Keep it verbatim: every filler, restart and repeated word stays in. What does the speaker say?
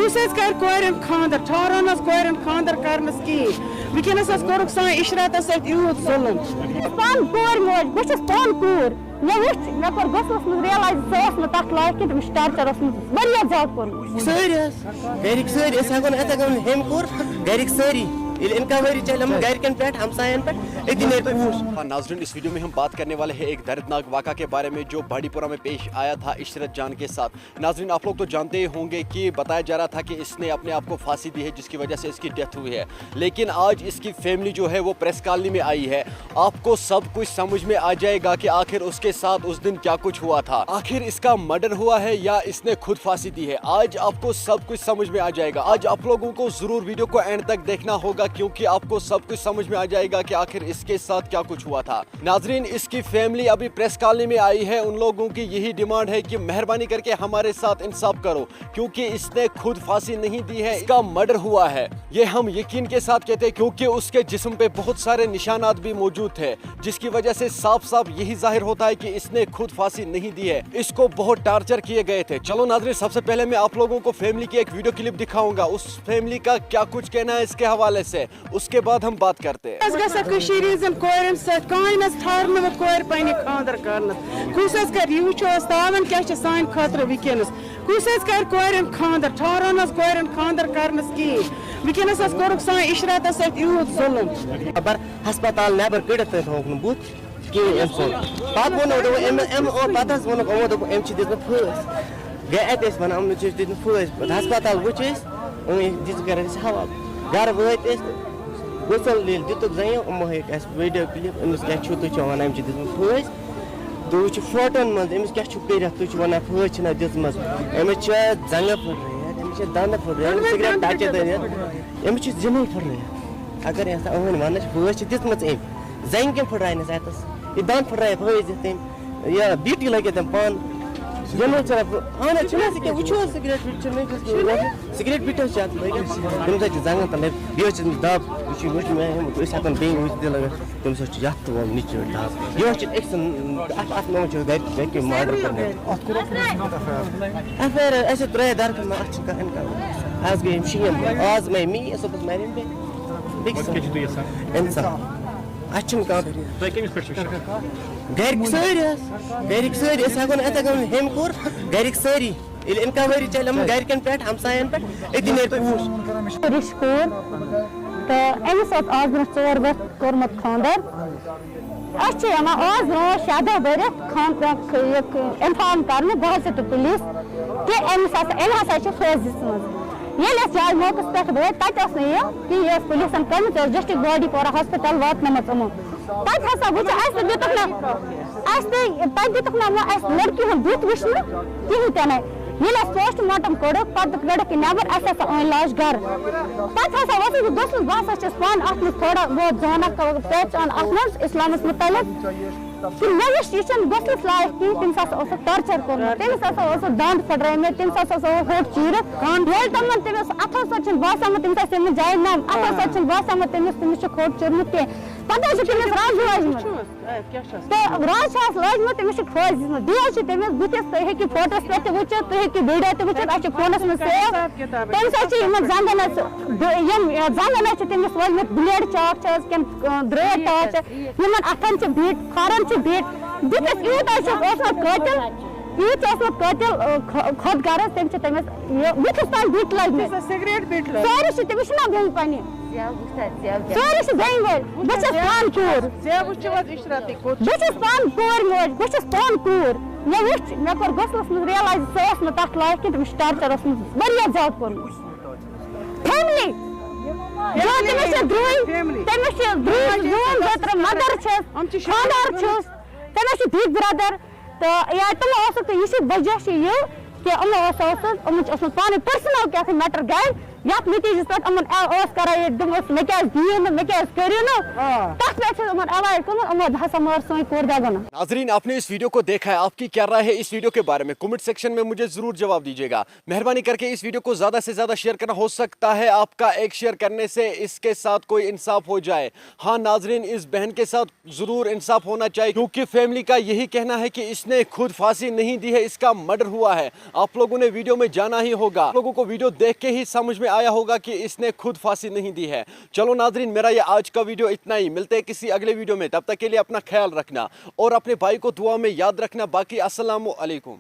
کُس حظ کرِ کورٮ۪ن خانٛدر؟ ٹھہرو نہٕ حظ کورٮ۪ن خانٛدر کرنس کِہیٖنۍ۔ وٕنکیٚنس حظ کوٚرُکھ سانہِ عشرتس سۭتۍ یوٗت ظُلُم۔ پانہٕ کوٗر موج، بہٕ چھَس پانہٕ کوٗر۔ مےٚ وٕچھ، مےٚ کوٚر غسلس منٛز realize، سۄ ٲس نہٕ تَتھ لایق کینٛہہ، تٔمِس چھُ torture اوسمُت واریاہ زیادٕ کوٚرمُت۔ سٲری حظ، گرِکۍ سٲری، أسۍ ہٮ۪کو نہٕ، أسۍ ہٮ۪کو نہٕ، ہیٚمۍ کوٚر، گرِکۍ سٲری۔ ییٚلہِ انکوایری چلہِ یِمن گرِکٮ۪ن پٮ۪ٹھ، ہمساین پٮ۪ٹھ، أتی نیرِ پوٗچھ۔ ناظرین، اس ویڈیو میں ہم بات کرنے والے ہیں ایک دردناک واقعہ کے بارے میں، جو بانڈی پورہ میں پیش آیا تھا عشرت جان کے ساتھ۔ ناظرین، آپ لوگ تو جانتے ہی ہوں گے کہ بتایا جا رہا تھا کہ اس نے اپنے آپ کو پھانسی دی ہے، جس کی وجہ سے اس کی ڈیتھ ہوئی ہے۔ لیکن آج اس کی فیملی جو ہے، وہ پریس کالونی میں آئی ہے۔ آپ کو سب کچھ سمجھ میں آ جائے گا کہ آخر اس کے ساتھ اس دن کیا کچھ ہوا تھا، آخر اس کا مرڈر ہوا ہے یا اس نے خود پھانسی دی ہے۔ آج آپ کو سب کچھ سمجھ میں آ جائے گا۔ آج آپ لوگوں کو ضرور ویڈیو کو اینڈ تک دیکھنا ہوگا، کیونکہ آپ کو سب کچھ سمجھ میں آ جائے گا کہ آخر اس کے ساتھ کیا کچھ ہوا تھا۔ ناظرین، اس کی فیملی ابھی پریس کالونی میں آئی ہے۔ ان لوگوں کی یہی ڈیمانڈ ہے کہ مہربانی کر کے ہمارے ساتھ انصاف کرو، کیونکہ اس نے خود پھانسی نہیں دی ہے، اس کا مرڈر ہوا ہے۔ یہ ہم یقین کے ساتھ کہتے ہیں، کیونکہ اس کے جسم پہ بہت سارے نشانات بھی موجود تھے، جس کی وجہ سے صاف صاف یہی ظاہر ہوتا ہے کہ اس نے خود پھانسی نہیں دی ہے، اس کو بہت ٹارچر کیے گئے تھے۔ چلو ناظرین، سب سے پہلے میں آپ لوگوں کو فیملی کی ایک ویڈیو کلپ دکھاؤں گا، اس فیملی کا کیا کچھ کہنا ہے اس کے حوالے سے، اس کے بعد ہم بات کرتے ہیں۔ أسۍ گژھو کٔشیٖرِ ہِنٛزن کورٮ۪ن سۭتۍ، کانٛہہ نہٕ حظ ٹھہرنہٕ وۄنۍ کورِ پننہِ خانٛدر کرنس۔ کُس حظ کرِ؟ یہِ وٕچھو أسۍ تاوان کیٛاہ چھِ سانہِ خٲطرٕ وٕنکیٚنس۔ کُس حظ کرِ کورٮ۪ن خانٛدر؟ ٹھہرو نہٕ حظ کورٮ۪ن خانٛدر کرنس کِہیٖنۍ۔ وٕنکیٚنس حظ کوٚرُکھ سانہِ عشرتس سۭتۍ یوٗت ظُلُم۔ خبر ہسپتال نٮ۪بر کٔڑِتھ تہِ تھووُکھ نہٕ بُتھ کِہیٖنۍ أمۍ سُنٛد۔ پتہٕ ووٚنُکھ، دوٚپُکھ، أمۍ، أمۍ، او، پتہٕ حظ ووٚنُکھ یِمو، دوٚپُکھ، أمۍ چھِ دِژمٕژ پھٲسۍ۔ گٔے اَتہِ أسۍ وَنان، یِمَن چھِ أسۍ دِتمٕتۍ پھٲسۍ۔ پَتہٕ ہسپتال وٕچھ أسۍ، أمۍ دِژ کَران أسۍ حوالہٕ۔ گَرٕ وٲتۍ أسۍ، غسل ییٚلہِ دِتُکھ زَنٛگہِ، یِمو ہیٚکۍ اَسہِ ویٖڈیو کِلِپ، أمِس کیٛاہ چھُو تُہۍ چھِو وَنان، أمۍ چھِ دِژمٕژ پھٲسۍ؟ تُہۍ وٕچھِو فوٹوَن منٛز، أمِس کیٛاہ چھُو کٔرِتھ، تُہۍ چھِو وَنان پھٲسۍ چھِنہ دِژمٕژ؟ أمِس چھِ زَنٛگہٕ پھٕٹرٲیِتھ، أمِس چھِ دَنٛدٕ پھٕٹرٲیِتھ، أمِس چھِ سِگریٹ ٹَچہِ دٔرِتھ، أمِس چھِ زِنٕے پھٕٹرٲیِتھ۔ اگر یہِ ہسا أہٕنٛدۍ وَنان چھِ پھٲسۍ چھِ دِژمٕژ أمۍ، زَنٛگہِ کیٚمۍ پھٕٹرایہِ أمِس اَتٮ۪س؟ یہِ دَنٛد پھٕٹرایہِ پھٲسۍ دِتھ أمۍ؟ یا بیٖٹی لَگہِ تٔمۍ پانہٕ۔ یِم حظ چھِ رَب-، اَہَن حظ، چھِنہٕ حظ ییٚکیٛاہ وٕچھِو حظ سِگریٹ وِگریٹ چھِنہٕ أکِس کیٚنٛہہ۔ سِگریٹ بیٖٹھۍ حظ چھِ اَتھ لٲگِتھ۔ تٔمِس حظ چھِ زَنٛگَن تَل لٲگِتھ۔ بیٚیہِ حظ چھِ تٔمِس دَب، یہِ چھُ، یہِ وٕچھ مےٚ، یِم، أسۍ ہٮ۪کو نہٕ بیٚیہِ وٕچھِتھ تہِ لَگٲوِتھ۔ تٔمِس حظ چھِ یَتھ تہِ ووٚن نِچہِ دَب۔ یہِ حظ چھِ أکۍ سُنٛد، اَتھ، اَتھ منٛز چھِ گَرِ، گَرِکہِ مَرڈَر کوٚرمُت۔ اَتھ کوٚر اَتھ منٛز F I R. F I R, اَسہِ حظ ترٛٲے درخواست، اَتھ چھِنہٕ کانٛہہ اِنکام۔ آز گٔے یِم شیٖن، آز مَرِ مےٚ، صُبحَس مَرِ یِم بیٚیہِ۔ بیٚکہِ ساتہٕ۔ کیٛاہ چھُ تُہۍ یَژھان؟ اِنصاف۔ اَسہِ چھُنہٕ کانٛہہ۔ تۄہہِ کٔمِس پٮ۪ٹھ چھُو شک؟ گَرِکۍ سٲری حظ، گَرِکۍ سٲری، أسۍ ہٮ۪کو نہٕ، اَتھ ہٮ۪کو نہٕ ہیٚمۍ کوٚر، گَرِکۍ سٲری۔ ییٚلہِ اِنکوایری چَلہِ یِمَن گَرِکٮ۪ن پٮ۪ٹھ، ہمسایَن پٮ۪ٹھ، أتی نیرِ پوٗچھ۔ رِش کوٗر، تہٕ أمِس ٲس آز برٛونٛہہ ژور ؤرۍ کوٚرمُت خانٛدر۔ أسۍ چھِ یِوان آز برٛونٛہہ شےٚ دۄہ بٔرِتھ خان-، یہِ اِنفارم کَرنہٕ، بہٕ حظ چھَس پُلیٖس، کہِ أمِس ہسا، أمۍ ہسا چھِ پھٲسۍ دِژمٕژ۔ ییٚلہِ أسۍ جاے موقعس پٮ۪ٹھ وٲتۍ، تَتہِ ٲس نہٕ یہِ کِہیٖنۍ، یہِ ٲس پُلیٖسَن کٔرمٕژ، یہِ ٲس ڈِسٹرٛکٹ باڈی پورہ ہاسپِٹل واتنٲومٕژ یِمو۔ تَتہِ ہسا وٕچھ اَسہِ، دیُتُکھ نہٕ اَسہِ تہِ، تَتہِ دیُتُکھ نہٕ یِمو اَسہِ لٔڑکی ہُنٛد بُتھ وٕچھنہٕ کِہیٖنۍ تہِ نَے۔ ییٚلہِ اَسہِ پوسٹ مارٹم کوٚڑُکھ، پَتہٕ کٔڑٕکھ یہِ نٮ۪بر، اَسہِ ہسا أنۍ لاش گَرٕ۔ پَتہٕ ہسا ؤژھٕس بہٕ دٔسمٕژ، بہٕ ہسا چھَس پانہٕ اَتھ منٛز تھوڑا بہت زانَکھ، پہچان اَتھ منٛز اِسلامَس مُتعلِق۔ تہٕ مےٚ وٕچھ، یہِ چھَنہٕ گژھنَس لایق کِہیٖنۍ، تٔمِس ہسا اوسُکھ torture کوٚرمُت، تٔمِس ہسا اوسُکھ دَنٛد پھٕٹرٲومٕتۍ، تٔمِس ہسا اوس ہوٚٹ چیٖرِتھ۔ ییٚلہِ تِمَن تٔمِس اَتھو سۭتۍ چھِنہٕ باسیومُت، تٔمِس آسہِ تٔمِس جایہِ نَم، اَتھو سۭتۍ چھِنہٕ باسیومُت تٔمِس، تٔمِس چھُ ہوٚٹ چیوٗرمُت کینٛہہ۔ پَتہٕ حظ چھِ تٔمِس رَز لٲجمٕژ۔ تہٕ رَز چھِ اَتھ لٲجمٕژ، تٔمِس چھِ پھٲسۍ دِژمٕژ۔ بیٚیہِ حظ چھِ تٔمِس بٕتھِس، تُہۍ ہیٚکِو فوٹوَس پٮ۪ٹھ تہِ وٕچھِتھ، تُہۍ ہیٚکِو ویٖڈیو تہِ وٕچھِتھ، اَسہِ چھِ فونَس منٛز save۔ تٔمِس حظ چھِ یِمَن زَنٛگَن حظ، یِم زَنٛگَن حظ چھِ تٔمِس وٲلمٕتۍ blade چاکھ چھِ حظ کِنہٕ، درٛٲتۍ تاو چھِ۔ یِمن اَتھن چھِ بِٹ، کھۄرن چھِ بِٹ۔ بُتھِس یوٗت حظ چھُس اوسمُت قٲتِل، یوٗت چھُ اوسمُت قٲتِل، آ، خۄ-، خۄد غرض، تٔمۍ چھِ تٔمِس یہِ بُتھِس تام بِٹ لٲجمٕتۍ۔ سۄ سِگریٹ بِٹ لٲج۔ سورُے چھُ تٔمِس، چھُنہ بیٚنہِ پنٕنۍ؟ زٮ۪و وٕچھ تَتھ، زٮ۪و، زٮ۪و۔ سورُے چھُ بیٚنہِ وٲلۍ۔ بہٕ چھَس پانہٕ کوٗر۔ زٮ۪و وٕچھِو حظ عشرتٕے کوٚت چھِ۔ بہٕ چھَس پانہٕ کورِ موج، بہٕ چھَس پانہٕ کوٗر۔ مےٚ وٕچھ، مےٚ کوٚر غسلَس منٛز realize، سۄ ٲس نہٕ تَتھ لایق کینٛہہ، تٔمِس چھُ torture اوسمُت واریاہ زیادٕ کوٚرمُت۔ Family۔ جو تٔمِس چھِ درٛوے، family۔ تٔمِس چھِ درٛوے زٕ زوٗن، بیترِ mother چھَس، یِم چھِ father چھُس، تٔمِس چھُ big brother۔ تہٕ یا تِمو اوسُکھ، تہٕ یہِ چھُ وجہ چھُ یہِ کہِ یِمو اوس، اوس، یِمَن چھُ اوسمُت پانَے personal کیٛاہ تام matter گَرِ، یتھ نتیجس پٮ۪ٹھ یِمن ٲس کران یہِ، دوٚپمَس، "مےٚ کیازِ دِیِو نہٕ، مےٚ کیازِ کٔرِو نہٕ؟" آ۔ تتھ پٮ۪ٹھ چھِ یِمن ایوایڈ کوٚرمُت، یِمو ہسا مٲر سٲنۍ کورِ دٮ۪دن۔ ناظرین، आपने इस वीडियो को देखा है, आपकी क्या राय है इस वीडियो के बारे में? कमेंट सेक्शन में मुझे जरूर जवाब दीजिएगा। मेहरबानी करके इस वीडियो को ज्यादा से ज्यादा शेयर करना, हो सकता है आपका एक शेयर करने से इसके साथ कोई इंसाफ हो जाए। हाँ नाजरीन, इस बहन के साथ जरूर इंसाफ होना चाहिए, क्योंकि फैमिली का यही कहना है कि इसने खुद फांसी नहीं दी है, इसका मर्डर हुआ है। आप लोगों ने वीडियो में जाना ही होगा, आप लोगों को वीडियो देख के ही समझ में आया होगा कि इसने खुद फांसी नहीं दी है। चलो नाजरीन, मेरा ये आज का वीडियो इतना ही। मिलते हैं किसी अगले वीडियो में, तब तक के लिए अपना ख्याल रखना और अपने भाई को दुआ में याद रखना। बाकी अस्सलाम वालेकुम।